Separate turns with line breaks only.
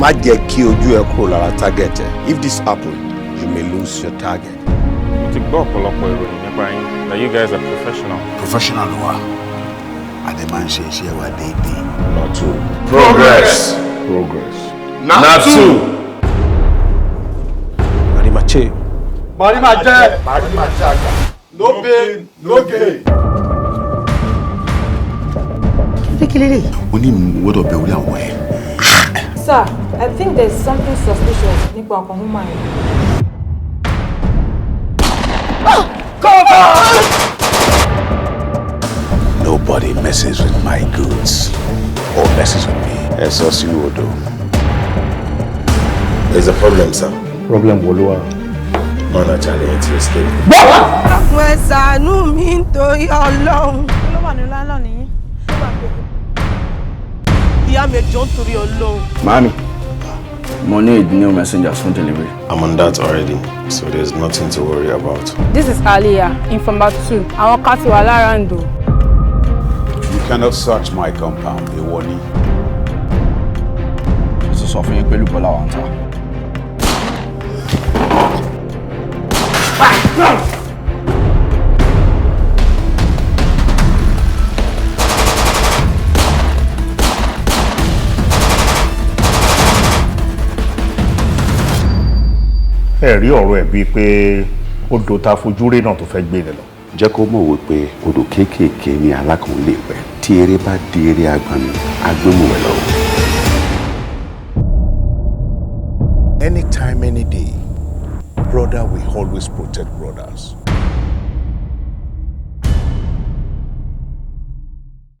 Má jẹ́ kí ojú ẹ kúrò lára target ẹ. If this happen, you may lose your target.
Mo ti gbọ́ ọ̀pọ̀lọpọ̀ ìròyìn nípa yín, that you guys are professional.
Professional wa, a dẹ̀ máa ń ṣe iṣẹ́ wa déédéé.
Not two. Progress. Progress. Not two. Marimache.
Màrí máa jẹ́. Màrí máa jẹ́ àgbà. No pain, no gain.
Kékeré. Ó ní mo gbọ́dọ̀ bẹ orí àwọn ẹ̀.
Sir, I think there's something suspicious nípa ọkàn woman yẹn.
Nobody messes with my goods or messes with me.
Ẹ sọ sínú odò. There's a problem, sir.
Problem wo ló wà?
Mọ́nà Charlie ti escape.
Dákun, ẹ ṣàánú mi nítorí Ọlọ́run.
Kí ló wà ní lálọ́ nìyí?
Ìyá mi, ẹjọ́, nítorí Ọlọ́run.
Mami, mo need new messengers for delivery.
I'm on that already, so there's nothing to worry about.
This is Aliyah, informer two. Àwọn kan ti wà lára ń dò.
You cannot search my compound, èèwọ̀ ni.
Mo ti sọ fún yín pé Lúbọ́lá wà ń ta.
Ẹ rí ọ̀rọ̀ ẹ̀ bíi pé odò ta fojú rí náà tó fẹ́ gbé ni lọ.
Jẹ́ kó mọ̀ wípé odò kéékèèké ní alákàn lè pẹ́ tí eré bá di eré agbami agbémùwẹ̀ lọ.
Anytime, any day, brother will always protect brothers.